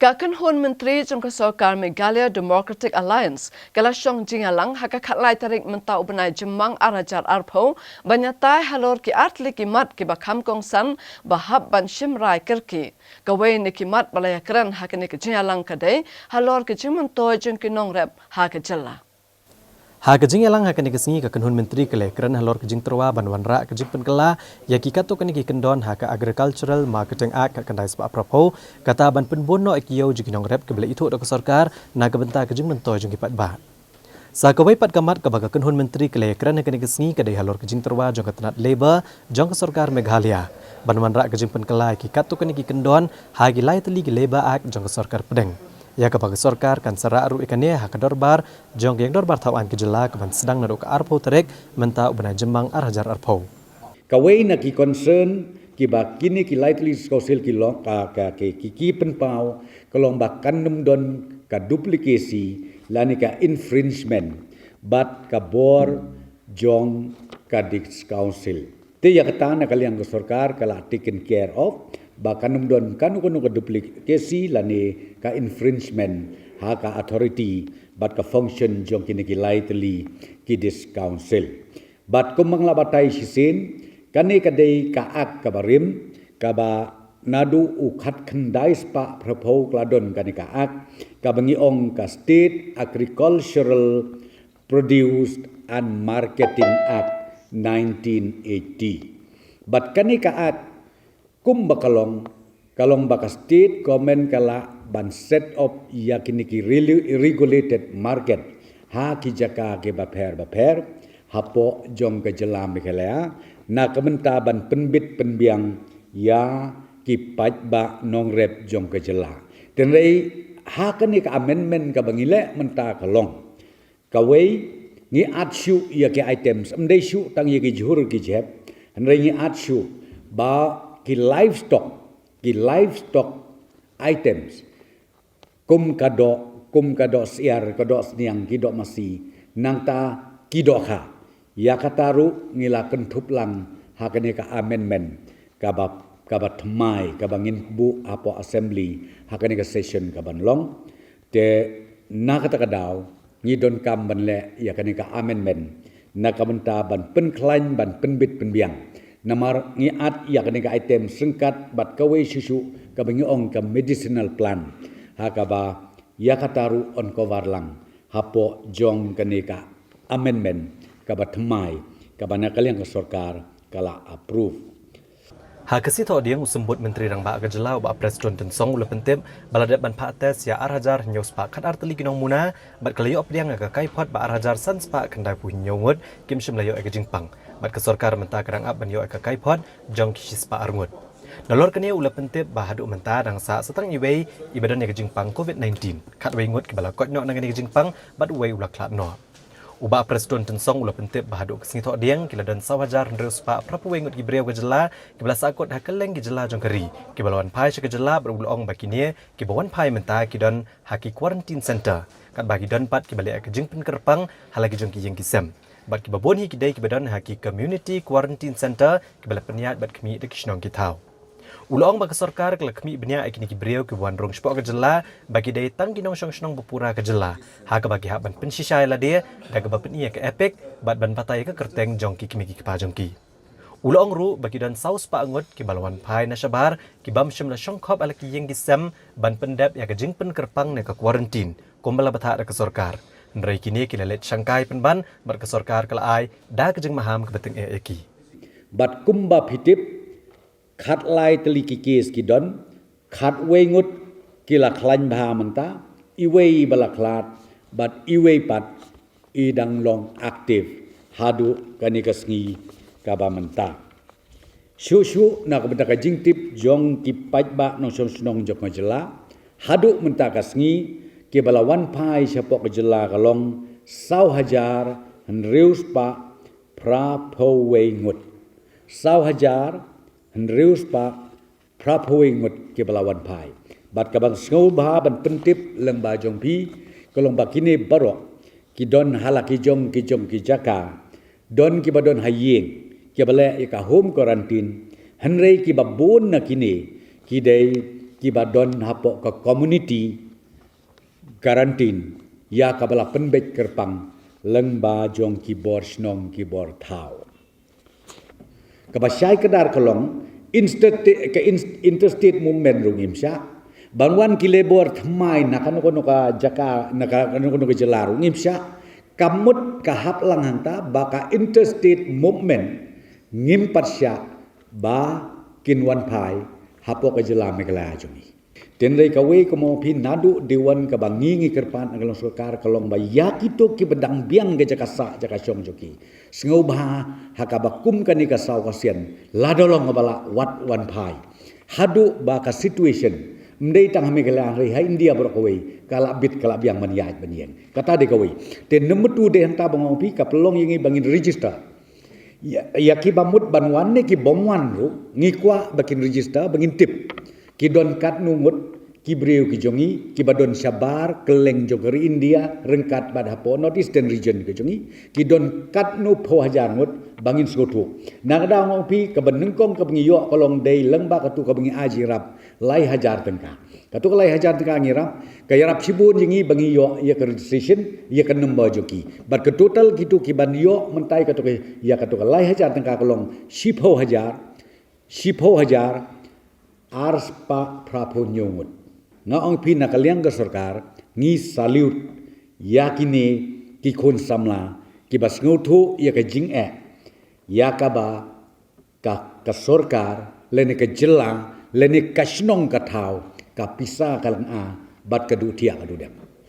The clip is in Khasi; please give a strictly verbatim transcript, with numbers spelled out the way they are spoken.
Ka kynhun myntri jong ka sorkar Meghalaya Democratic Alliance ka la shong jingïalang ha ka khatlai tarik mynta u bnai Jymmang ar hajar arphew ban ïatai halor ki artylli ki mat kiba kham kongsan ba hap ban shim rai kyrkieh. Kawei na ki mat ba la ïakren ha kane ka jingïalang ka dei halor ka jingmyntoi jong ki nongrep ha ka jylla. Ha ka jingïalang ha kane ka sngi, ka kynhun myntri ka la ïakren halor ka jingtyrwa ban wanrah ka jingpynkylla ïa ki katto katne ki kyndon ha ka Agricultural Marketing Act khatkhyndai spah phraphew, kata ban pynbun noh ïa ki ïew jong ki nongrep kiba la ithuh da ka sorkar na ka bynta ka jingmyntoi jong ki paidbah. Sa kawei pat ka mat kaba ka kynhun myntri ka la ïakren ha kane ka sngi ka dei halor ka jingtyrwa jong ka tnat Labour jong ka sorkar Meghalaya ban wanrah ka jingpynkylla ïa ki katto katne ki kyndon ha ki lai tylli ki Labour Act jong ka sorkar pdeng, ïa kaba ka sorkar kan sa rah ruh ïa kane ha ka dorbar jong ka ïing dorbar thaw aiñ ka jylla kaban sdang naduh ka arphew tarik mynta u bnai Jymmang ar hajar arphew. Kawei na ki concern kiba kine ki lai tylli council ki long ka, ka, ki, ki, ki pynpaw ka long ba kan ym don ka duplicacy lane ka infringement bad ka bor jong ka district council. Te ïa kata na ka liang ka sorkar ka la taken care of ba kan ym don kano kano ka duplicacy lane ka infringement ha ka authority bad ka function jong kine ki lai tylli ki district council. Bad kum ba nga la batai shisien, kane ka dei ka Act kaba rim, kaba naduh u khatkhyndai spah phraphew ka la don kane ka Act, kaba ngi ong ka State Agricultural Produce and Marketing Act nineteen eighty. Bad kane ka Act, kum ba ka long, ka long ba ka state government ka lah ban set up ïa kine ki relu-, regulated market ha ki jaka kiba pher ba pher hapoh jong ka jylla Meghalaya, na ka bynta ban pynbit pynbiang ïa ki paidbah nongrep jong ka jylla. Hynrei ha kane ka amendment kaba ngi leh mynta ka long, kawei, ngi add shuh ïa ki items, ym dei shuh tang ïa ki jhur ki jhep, hynrei ngi add shuh ba ki livestock, ki livestock items, kum ka doh, kum ka doh syiar, ka doh sniang, ki doh masi, nangta ki doh kha. Ïa kata ruh ngi la kynthup lang ha kane ka amendment kaba, kaba thymmai, kaba ngin buh hapoh assembly ha kane ka session kaban long. Te na kata ka daw ngi donkam ban leh ïa kane ka amendment na ka bynta ban pynkhlaiñ, ban pynbit pynbiang. Namar ngi add ïa kane ka item ryngkat bad kawei shuh shuh kaba ngi ong ka medicinal plant, ha kaba ïa kata ruh yn cover lang hapoh jong kane ka amendment kaba thymmai kaba na ka liang ka sorkar ka la approve. Ha ka Sngi Thohdieng, u Symbud Myntri Rangbah ka jylla, u Bah Prestone Tynsong, u la pyntip ba la dep ban phah test ïa ar hajar hynñiew spah khatar tylli ki nongmuna bad ka la ïoh pdiang ïa ka kaiphod ba ar hajar san spah khyndaiphew hynñiew ngut kim shym la ïoh ïa ka jingpang, bad ka sorkar mynta ka dang ap ban ïoh ïa ka kaiphod jong ki shispah ar ngut. Nalor kane, u la pyntip ba haduh mynta dang sah sa tang iwei iba don ïa ka jingpang covid nineteen, khatwei ngut kiba la koit noh na kane ka jingpang bad uwei u la khlad noh. U Bah Prestone Tynsong u la pyntip ba haduh ka Sngi Thohdieng ki la don saw hajar hynriew spah phraphew wei ngut ki briew ka jylla kiba la sahkut ha kylleng ki jylla jong ka ri kiba la wan phai sha ka jylla, bad u la ong ba kine kiba wan phai mynta ki don ha ki quarantine center, katba ki don pat kiba leh ka jingpynkyrpang ha la ki jong ki ïing ki sem, bad kiba bun hi ki dei kiba don ha ki community quarantine center kiba la pynïaid bad khmih da ki shnong ki thaw. U la ong ba ka sorkar ka la khmih bniah ïa kine ki briew kiba wan rung shapoh ka jylla ba ki dei tang ki nongshong shnong ba pura ka jylla, ha kaba ki hap ban pynshisha ïa lade da kaba pyni ïa ka EPIC bad ban batai ïa ka kyrteng jong ki kmie ki kpa jong ki. U la ong ruh ba ki don saw spah ngut kiba la wan phai na shabar ki bym shym la shong khop ha la ki ïing ki sem ban pyndep ïa ka jingpynkyrpang ne ka quarantine kumba la bthah da ka sorkar, hynrei kine ki la leit shangkai pynban bad ka sorkar ka la ai da ka jingmaham kaba tyngeh ïa ki. Bad kumba phi tip, khatlai tylli ki case ki don, khatwei ngut ki la khlaiñ bha mynta, iwei ba la khlad, bad iwei pat i dang long active haduh kane ka sngi kaba mynta. Shuh shuh na ka bynta ka jingtip jong ki paidbah nongshong shnong jong ka jylla, haduh mynta ka sngi kiba la wan phai shapoh ka jylla ka long saw hajar hynriew spah phraphew wei ngut. Saw hajar hynriew spah phraphew wei ngut kiba la wan phai. Bad kaba nga sngewbha ban pyntip lyngba jong phi ka long ba kine baroh ki don ha la ki jong ki jong ki jaka, don kiba don ha ïing kiba leh ïa ka home quarantine, hynrei kiba bun na kine ki dei kiba don hapoh ka community quarantine, ïa kaba la pynbeit kyrpang lyngba jong ki bor shnong ki bor thaw. Kaba shai kdar ka long, inter-, ka in-, interstate movement ruh ngim shah. Ban wan ki labour thymmai na kano kano ka jaka, na kano kano ka jylla ruh ngim shah. Ka mut ka hap lang hangta ba ka interstate movement ngim pat shah ba kin wan phai hapoh ka jylla Meghalaya jong ngi. Hynrei kawei ka mawphi naduh dei wan kaba ngi ngi kyrpad na ka long sorkar ka long ba ïa kito kiba dang biang ka jaka sah jaka shong jong ki, sngewbha ha kaba kum kane ka saw ka sien, lada long ba lah wat wan phai. Haduh ba ka situation ym dei tang ha Meghalaya hynrei ha India baroh kawei ka lah bit ka lah biang ban ïaid ban ïeng. Kata dei kawei. Te number two dei hangta ba nga ong phi ka pynlong ïa ngi ba ngin register. Ïa, ïa kiba mut ban wan ne kibym wan ruh, ngi kwah ba kin register, ba ngin tip. Ki don katno ngut ki briew ki jong ngi kiba don shabar kylleng jong ka ri India, ryngkat bad hapoh North Eastern region ki jong ngi, ki don katno phew hajar ngut, ba ngin sngewthuh. Na ka daw nga ong phi kaba nyngkong kaba ngi ïoh ka long dei lyngba katu kaba ngi ai jingïarap lai hajar tyngka. Katu ka lai hajar tyngka ngi ïarap, ka ïarap shibun ïa ngi ba ngi ïoh ïa ka registration, ïa ka number jong ki. Bad ka total kito kiban ïoh mynta ïa katu ka, ïa katu ka lai hajar tyngka ka long shiphew hajar, shiphew hajar, ar spah phraphew hynñiew ngut. Nga ong phi na ka liang ka sorkar, ngi salute ïa kine ki khun samla kiba sngewthuh ïa ka jingeh, ïa kaba ka, ka sorkar, lane ka jylla, lane ka shnong ka thaw, ka pisa ka lynga, bad ka duh thiah ka duh dem.